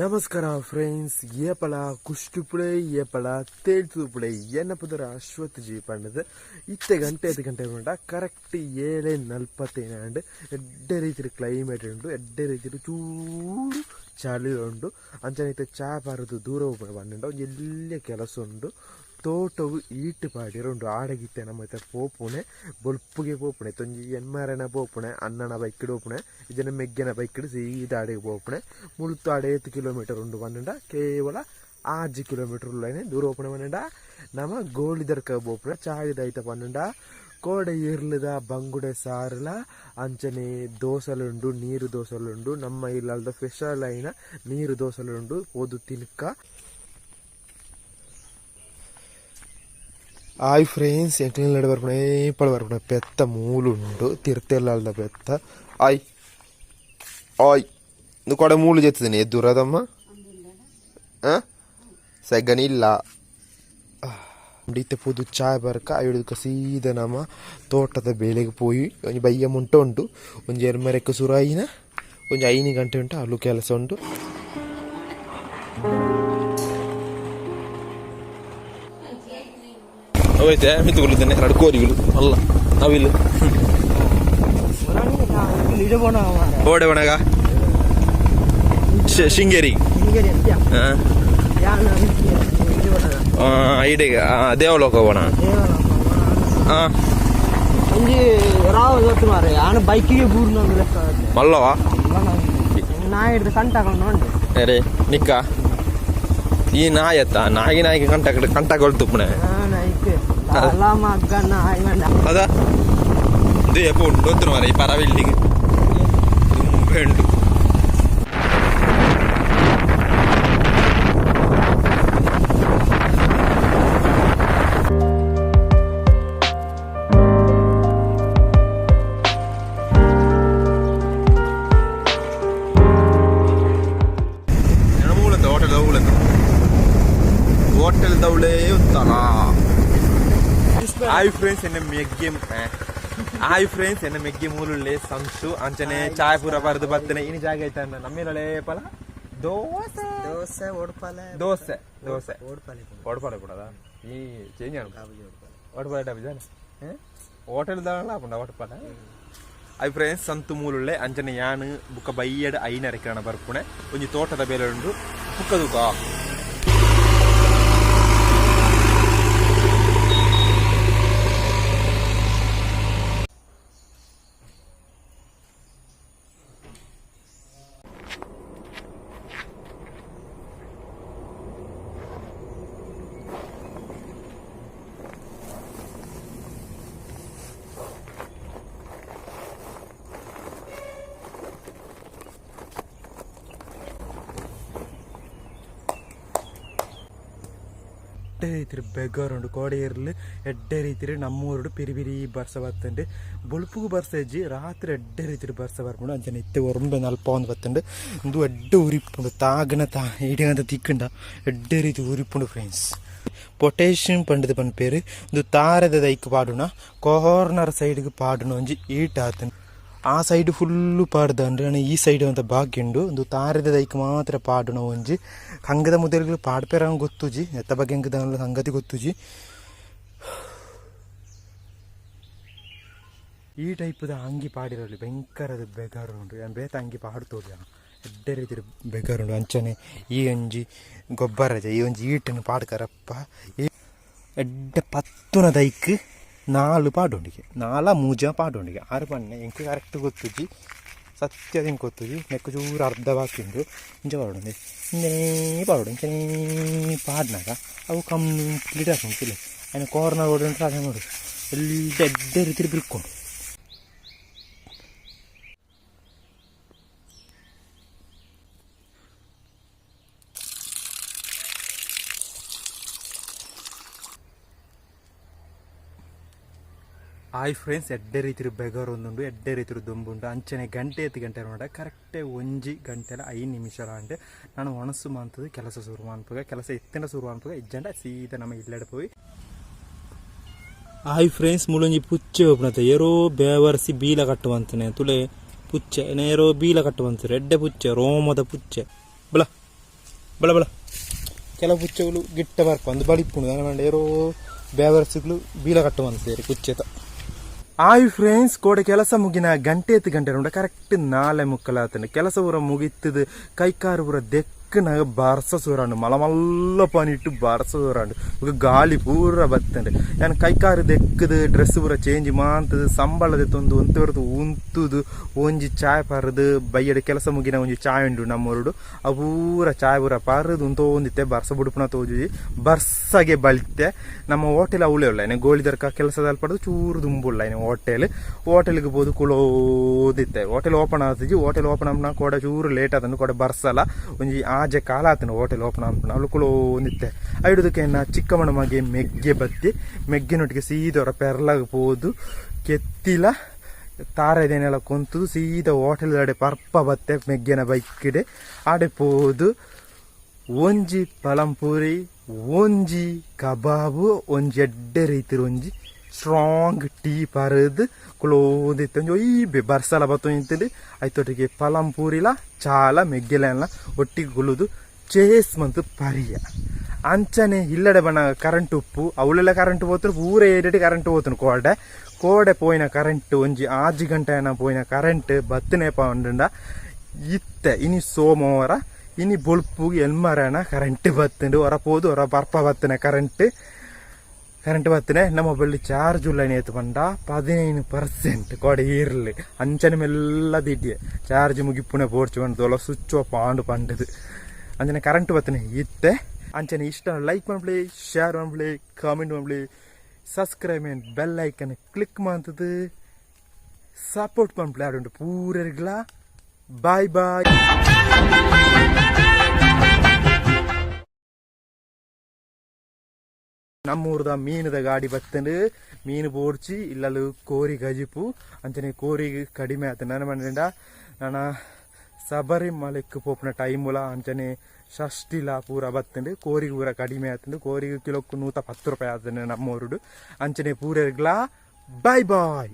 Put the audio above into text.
ನಮಸ್ಕಾರ ಫ್ರೆಂಡ್ಸ್, ಏಪಲ ಕುಷ್ಟಿಪುಳೆ ಏಪಲ ತೇಳ್ತುಪುಳೆ ಎನ್ನ ಪುದರ ಅಶ್ವಥ್ ಜಿ ಪಂಡದು. ಇತ್ತೆ ಗಂಟೆ ಐದು ಗಂಟೆ ಪಂಡ ಕರೆಕ್ಟ್ 7:47. ಎಡ್ಡೆ ರೀತಿಯ ಕ್ಲೈಮೇಟ್ ಉಂಡು, ಎಡ್ಡೆ ರೀತಿಯ ಚೂರು ಚಳಿ ಉಂಡು. ಅಂಚನೆ ಇತ್ತೆ ಚಾ ಬಾರದು ದೂರ ಬಂದುಂಡು. ಒಂಜಿ ಎಲ್ಯ ಕೆಲಸ ಉಂಡು. ತೋಟವು ಈಟ್ ಪಾಡಿರ ಉಂಡು. ಆಡಗಿತ್ತೆ ನಮ್ಮ ಇತ್ತೆ ಪೋಪುಣೆ ಬೊಲ್ಪುಗೆ ಪೋಪುಣೆ ತೊಂಜಿ ಎನ್ಮಾರನ ಪೋಪುಣೆ ಅಣ್ಣನ ಬೈಕ್ಡ್ ಪೋಪುಣೆ ಇದನ್ನ ಮೆಗ್ಗೆನ ಬೈಕ್ಡ್ ಸೀದಾ ಆಡೆಗೆ ಪೋಪುಣೆ. ಮುಳುತು ಆಡೆ ಏತ್ ಕಿಲೋಮೀಟರ್ ಉಂಡು ಪಂಡ ಕೇವಲ 6 ಕಿಲೋಮೀಟರ್ ಉಳ್ಳನೆ ದೂರ ಪೋಪುಣೆ ಪಂಡ ನಮ ಗೋಳಿದರ್ಕ ಪೋಪುಣೆ. ಚಾಯ್ದ ಪಂಡ ಕೋಡೆ ಇರ್ಲದ ಬಂಗುಡೆ ಸಾರುಲ ಅಂಚನೆ ದೋಸೆಲುಂಡು, ನೀರು ದೋಸೆಲುಂಡು. ನಮ್ಮ ಇಲ್ಲದ ಸ್ಪೆಷಲ್ ಆಯಿನ ನೀರು ದೋಸೆಲುಂಡು. ಪೋದು ತಿನ್ಕ. ಹಾಯ್ ಫ್ರೆಂಡ್ಸ್, ಎಂಕ್ಲೆನ ಬರ್ಪುಣ ಏಪಳ ಬರ್ಪುಣ ಪೆತ್ತ ಮೂಲು ಉಂಡು ತಿರ್ತೆಲ್ಲಾಲ್ದ ಪೆತ್ತ. ಆಯ್ ಆಯ್ ಇಂದು ಕೊಡೆ ಮೂಲು ಜೆತ್ತದಿನಿ ಎದ್ದುರದಮ್ಮ ಸೆಗನಿಲ್ಲ. ಇತ್ತೆ ಪೋದು ಚಾಯ್ ಬರ್ಕ ಅಯ್ಯುಡ್ಕ ಸೀದಾ ನಮ್ಮ ತೋಟದ ಬೇಲೆಗೆ ಪೋಯಿ. ಒಂಜಿ ಬಯ್ಯ ಮುಂಟ ಉಂಟು, ಒಂಜಿ ಎರ್ಮರೆಕ್ ಸುರಾಯಿನ ಒಂಜಿ 5 ಗಂಟೆ ಉಂಟು ಅಲ್ಲು ಕೆಲಸ ಉಂಟು. ಅವೈತೆ ಮಿತ್ತುಕೊಳ್ಳುತ್ತೇನೆ ಎರಡು ಕೋರಿಗಳು ಅಲ್ಲ ನಾವಿಲ್ಲ ಓಡೆ ಒಣಗ ಶೃಂಗೇರಿ ಇಡೀ ದೇವಲೋಕ ಹೋಗೋಣ. ಬೈಕಿಗೆ ಮಲ್ಲವಾ ನಾಯಿ ಕಂಟ ಅರೆ ನಿಕ್ಕ ಈ ನಾಯಿ ಅತ್ತ ನಾಯಿ ನಾಯಿಗೆ ಕಂಟ ಕಂಟ ಕೊಳ್ತುಪ್ಪಣೆ ಅದ ಇದು ಎಪ್ಪ ಉಂಡು ಮಾರ ಈ ಪರವಿಲ್ಲಿಗೆ ತುಂಬ ಉಂಟು. ಹೋಟೆಲ್ ಹೋಟೆಲ್ ದೌಳೇ ಉತ್ತಲ. ಹಾಯ್ ಫ್ರೆಂಡ್ಸ್, ಎನ್ನ ಮೆಗ್ಗೆ. ಹಾಯ್ ಫ್ರೆಂಡ್ಸ್, ಎನ್ನ ಮೆಗ್ಗೆ ಮೂಲುಳ್ಳೆ ಸಂಸು ಅಂಚನೆ ಚಾಯ್ ಪೂರ ಬರೆದು ಬರ್ತೇನೆ. ಇನಿ ಜಾಗ ಐತ ನಮ್ಮೇಲೆ ಪಲ ದೋಸೆ ದೋಸೆ ಓಡ್ಪಾಲೆ. ದೋಸೆ ದೋಸೆ. ಓಡ್ಪಾಲೆ. ಓಡ್ಪಾಲೆ ಕೊಡದ ಈ ಚೇಂಜ್ ಓಡ್ಪಾಲೆ ಡಬ್ಬಿ ಜಾನೆ ಹೋಟೆಲ್ ದಾಳ ಪುಂಡ ಓಡ್ಪಾಲೆ. ಹಾಯ್ ಫ್ರೆಂಡ್ಸ್, ಸಂತು ಮೂಲುಳ್ಳೆ ಅಂಚನೆ ಯಾನ್ ಬುಕ್ಕ ಬೈಯಡ್ ಐನರೆಕರಣ ಬರ್ಪುಣೆ. ಒಂಜಿ ತೋಟದ ಬೇಲೆ ಉಂಡು. ಬುಕ್ಕ ದೂಕ. ಎಡ್ಡೆ ರೀತಿಯ ಬೆಗರುಂಡು ಕೋಡೆ ಇರ್ಲು. ಎಡ್ಡೆ ರೀತಿಯ ನಮ್ಮೂರುಡು ಪಿರಿ ಪಿರಿ ಬರ್ಸ ಬತ್ತುಂಡು. ಬೊಲ್ಪುಗು ಬರ್ಸ ಇಜ್ಜಿ, ರಾತ್ರಿ ಎಡ್ಡೆ ರೀತಿಯ ಬರ್ಸ ಬರ್ಪುಂಡು. ಅಂಚನೆ ಇತ್ತೆ ಒರಂಬೆ ನಲ್ಪ ಒಂದು ಬತ್ತುಂಡು. ಇಂದು ಎಡ್ಡೆ ಉರಿಪುಂಡು. ತಾಗನ ತಾ ಇಡೀ ತಿಕ್ಕಂಡ ಎಡ್ಡೆ ರೀತಿ ಉರಿಪುಂಡು ಫ್ರೆಂಡ್ಸ್. ಪೊಟ್ಯಾಷಿಯಂ ಪಂಡದು ಪನ್ಪೇರು. ಇಂದು ತಾರೆದ ದೈಕ್ ಪಾಡುನ, ಕಾರ್ನರ್ ಸೈಡ್ಗೆ ಪಾಡುನ ಒಂಜಿ ಈಟ್ ಆತುಂಡು. ಆ ಸೈಡ್ ಫುಲ್ಲು ಪಾಡ್ದಂಡ್ರೆ ಈ ಸೈಡ್ ಅಂತ ಬಾಕಿ ಉಂಡು. ಒಂದು ತಾರೆದ ದೈಕ್ ಮಾತ್ರ ಪಾಡುನ ಒಂಜಿ ಕಂಗದ ಮುದೆಲ್ಗಳು ಪಾಡ್ಪೇರ ಗೊತ್ತುಜಿ. ಎತ್ತ ಬಗ್ಗೆ ಸಂಗತಿ ಗೊತ್ತುಜಿ. ಈ ಟೈಪದ ಅಂಗಿ ಪಾಡಿರಲಿ ಭಯಂಕರದ ಬೆಗಾರು ಉಂಡು. ಯಾನ್ ಬೇತ ಅಂಗಿ ಪಾಡ್ತೋಡಿ ಎಡ್ಡೆ ರೀತಿ ಬೆಗಾರುಂಡು. ಅಂಚನೆ ಈ ಒಂಜಿ ಗೊಬ್ಬರಜ ಈ ಒಂಜಿ ಈಟನ್ನು ಪಾಡ್ಕರಪ್ಪ. ಈ ಎಡ್ಡೆ ಪತ್ತುನ ದೈಕ್ ನಾಲು ಪಾಡೋಂಡಿಗೆ ನಾಲ ಮೂಜ ಪಾಡೋಂಡಿಗೆ ಆರು ಪಣ್ಣೆ ಎಂಕ್ ಕರೆಕ್ಟ್ ಗೊತ್ತುಜಿ. ಸತ್ಯ ಎಂಕ್ ಗೊತ್ತುಜಿ. ನೆಕ್ಕು ಚೂರು ಅರ್ಧ ಬಾಕಿ ಉಂಡು. ಇಂಚ ಪಾಡೋಂಡೆ ಇಂಚನೇ ಪಾಡೋಡು. ಇಂಚನೇ ಪಾಡ್ನಾಗ ಅವು ಕಂಪ್ಲೀಟ್ ಆಪುಂಡು. ಆಯ್ನ ಕಾರ್ನರ್ ಓಡುಂಟು ಅದೇ ನೋಡು ಎಲ್ಲ ಎಡ್ಡೆ ರೀತಿ ಬಿರ್ಕೊಂಡು. ಹಾಯ್ ಫ್ರೆಂಡ್ಸ್, ಎಡ್ಡೆ ರೀತಿಯ ಬೆಗರ್ ಒಂದುಂಡು, ಎಡ್ಡೆ ರೀತಿಯ ದೊಂಬುಂಡು. ಅಂಚನೆ ಗಂಟೆ ಎತ್ತು ಗಂಟೆ ನೋಡ ಕರೆಕ್ಟೇ 1 ಗಂಟೆಲ 5 ನಿಮಿಷ ಅಂಡ್ ನಾನು ಒಣಸು ಮಾಂತದ್ದು ಕೆಲಸ ಶುರು ಮಾನ್ಪುಗ. ಕೆಲಸ ಎತ್ತಿನ ಶುರು ಮಾನ್ಪುಗ ಇಜ್ಜಂಡ ಸೀದಾ ನಮ್ಮ ಇಲ್ಲಡೆ ಪೋಯಿ. ಹಾಯ್ ಫ್ರೆಂಡ್ಸ್, ಮುಳೊಂಜಿ ಪುಚ್ಚೆ ಒಪ್ಪುನತೆ ಏರೋ ಬೇವರ್ಸಿ ಬೀಲ ಕಟ್ಟುವಂತನೆ ತುಲೆ. ಪುಚ್ಚೆ ನೇರೋ ಬೀಲ ಕಟ್ಟುವಂತಾರೆ. ಎಡ್ಡೆ ಪುಚ್ಚೆ, ರೋಮದ ಪುಚ್ಚೆ. ಬಲ ಬಳ ಬಳ ಕೆಲವು ಪುಚ್ಚೆಗಳು ಗಿಟ್ಟ ಬರ್ಪ ಅಂದು ಬಡಿಪುಂಡು ದಾನೆ ಪಂಡ ಏರೋ ಬೇವರ್ಸ್ಗಳು ಬೀಲ ಕಟ್ಟು ಸೇರಿ ಪುಚ್ಚೆತ. ಆಯ್ ಫ್ರೆಂಡ್ಸ್, ಕೋಡೆ ಕೆಲಸ ಮುಗಿನ ಗಂಟೆ ಎತ್ತು ಗಂಟೆ ಉಂಡ ಕರೆಕ್ಟ್ 4:45 ಆತಂಡು. ಕೆಲಸ ಪೂರ ಮುಗಿತ್ತದು, ಕೈಕಾರು ಪೂರ ದೆಕ್ಕನಾಗ ಬರ್ಸ ಸೂರಾಂಡು, ಮಲ ಮಲ್ಲ ಪನಿಟ್ಟು ಬರ್ಸ ಸೂರಾಂಡು. ಬೊಕ ಗಾಳಿ ಪೂರ ಬತ್ತಂಡು. ಯಾನ್ ಕೈಕಾರು ದೆಕ್ಕದು ಡ್ರೆಸ್ ಪೂರ ಚೇಂಜ್ ಮಾಂತದು ಸಂಬಳ ದೆತ್ತೊಂದು ಒಂತೆ ಉಂತುದು ಒಂಜಿ ಚಾಯ್ ಪರ್ದು, ಬಯ್ಯಡ್ ಕೆಲಸ ಮುಗಿನ ಒಂಜಿ ಚಾಯ್ ಉಂಡು ನಮ್ಮೂರುಡು, ಅವು ಪೂರ ಚಾಯ್ ಪೂರ ಪರ್ದು ಉಂತೋಂದಿತ್ತೆ. ಬರ್ಸ ಬುಡುಪುನ ತೋಜುಜಿ, ಬರ್ಸಗೆ ಬಲಿತ್ತೆ. ನಮ್ಮ ಹೋಟೆಲ್ ಅವಳೆ ಉಲ್ಲ ಗೋಳಿದರ್ಕ ಕೆಲಸದ ಪಡೆದು ಚೂರು ದುಂಬುಲ್ಲ ಇನ್ನು ಹೋಟೆಲ್. ಹೋಟೆಲ್ಗೆ ಪೋದು ಕುಲೋದಿತ್ತೆ. ಹೋಟೆಲ್ ಓಪನ್ ಆತಿಜಿ. ಹೋಟೆಲ್ ಓಪನ್ ಆಪುನ ಕೋಡೆ ಚೂರು ಲೇಟ್ ಆತಂಡು. ಕೋಡೆ ಬರ್ಸಲ ಒಂಜಿ ಆಜೆ ಕಾಲ ಆತನು ಹೋಟೆಲ್ ಓಪನ್ ಆಪುನ. ಅವಳು ಕುಲೋಂದಿತ್ತೆ. ಐಡುದಕ್ಕೆ ಚಿಕ್ಕಮ್ಮನ ಮಗೆ ಮೆಗ್ಗೆ ಬತ್ತಿ, ಮೆಗ್ಗೆನೊಟ್ಟಿಗೆ ಸೀದೊರ ಪೆರ್ಲಾಗ ಪೋದು ಕೆತ್ತಿಲ ತಾರೆದೇನೆಲ್ಲ ಕೊಂತುದು ಸೀದಾ ಹೋಟೆಲ್ ಅಡೆ ಪರ್ಪ ಬತ್ತೆ. ಮೆಗ್ಗೆನ ಬೈಕ್ಡೆ ಆಡೆ ಪೋದು ಒಂಜಿ ಪಲಂಪೂರಿ, ಒಂಜಿ ಕಬಾಬು, ಒಂಜಿ ಎಡ್ಡೆ ರೀತಿರ್ ಒಂಜಿ ಸ್ಟ್ರಾಂಗ್ ಟೀ ಪರದು ಕುಲೋದಿತ್ತೆ. ಒಂಜಿ ಒಯ್ಬೆ ಬರ್ಸಲ ಬತ್ತೊಂದಿತ್ತುಂಡು. ಐತೊಟ್ಟಿಗೆ ಪಲಂಪೂರಿಲ ಚಾಲ ಮೆಗ್ಗೆಲ ಒಟ್ಟಿಗೆ ಕುಲ್ಲುದು ಚೇಸ್ ಮಂತು ಪರಿಯ. ಅಂಚನೆ ಇಲ್ಲಡೆ ಬಣ್ಣ ಕರೆಂಟ್ ಉಪ್ಪು ಅವಳೆಲ್ಲ ಕರೆಂಟ್ ಪೋತುಂಡು. ಪೂರ ಏರಿಯಾಡ್ ಕರೆಂಟ್ ಪೋತುಂಡು ಕೋಡೆ. ಕೋಡೆ ಪೋಯಿನ ಕರೆಂಟ್ ಒಂಜಿ ಆಜಿ ಗಂಟೆ ಪೋಯಿನ ಕರೆಂಟ್ ಬತ್ತನೆ ಪಂಡುಂಡ ಇತ್ತೆ ಇನಿ ಸೋಮವಾರ, ಇನಿ ಬೊಲ್ಪುಗು ಎಲ್ಮರನ ಕರೆಂಟ್ ಬತ್ತುಂಡು. ಹೊರ ಪೋದು ಹೊರ ಬರ್ಪ ಬತ್ತನೆ ಕರೆಂಟ್. ಕರೆಂಟ್ ಬತ್ತನೆ ನಮ್ಮ ಮೊಬೈಲ್ ಚಾರ್ಜ್ ಉಲ್ಲ ಏತು ಪಂಡ 15% ಕೋಡೆ ಇರ್ಲಿ. ಅಂಚನೆ ಮೆಲ್ಲ ದಿಡ್ಡಿಯೆ ಚಾರ್ಜ್ ಮುಗಿಪುನೆ ಪೋಡ್ಚು ಪಂಡ್ದು ಸ್ವಿಚ್ ಆಫ್ ಆಂಡು ಪಂಡದು. ಅಂಚನೆ ಕರೆಂಟ್ ಬತ್ತನೆ ಇತ್ತೆ. ಅಂಚನೆ ಇಷ್ಟ ಲೈಕ್ ಮನ್ಪುಲೆ, ಶೇರ್ ಮನ್ಪುಲೆ, ಕಾಮೆಂಟ್ ಮನ್ಪುಲೆ, subscribe and bell icon click ಮಂತುದು support ಮನ್ಪುಲೆ. ಆಡುಂಡು ಪೂರೆರ್ಗ್ಲಾ ಬಾಯ್ ಬಾಯ್. ನಮ್ಮೂರ್ದ ಮೀನುದ ಗಾಡಿ ಬತ್ತಂಡು. ಮೀನು ಬೋಡ್ಚಿ ಇಲ್ಲಲು ಕೋರಿ ಗಜಿಪು. ಅಂಚನೆ ಕೋರಿ ಕಡಿಮೆ ಆತು. ನಾನು ಮಂಡ ನಾನ ಶಬರಿಮಲೆಕ್ ಪೋಪುನ ಟೈಮುಲ ಅಂಚನೆ ಷಷ್ಠಿಲ ಪೂರ ಬತ್ತಂಡು. ಕೋರಿಗೆ ಪೂರ ಕಡಿಮೆ ಆತಂಡು. ಕೋರಿಗೆ ಕಿಲೋಕ್ಕು 110 ರೂಪಾಯಿ ಆತಂಡು ನಮ್ಮೂರುಡು. ಅಂಚನೆ ಪೂರೆರ್ಗ್ಲಾ ಬಾಯ್ ಬಾಯ್.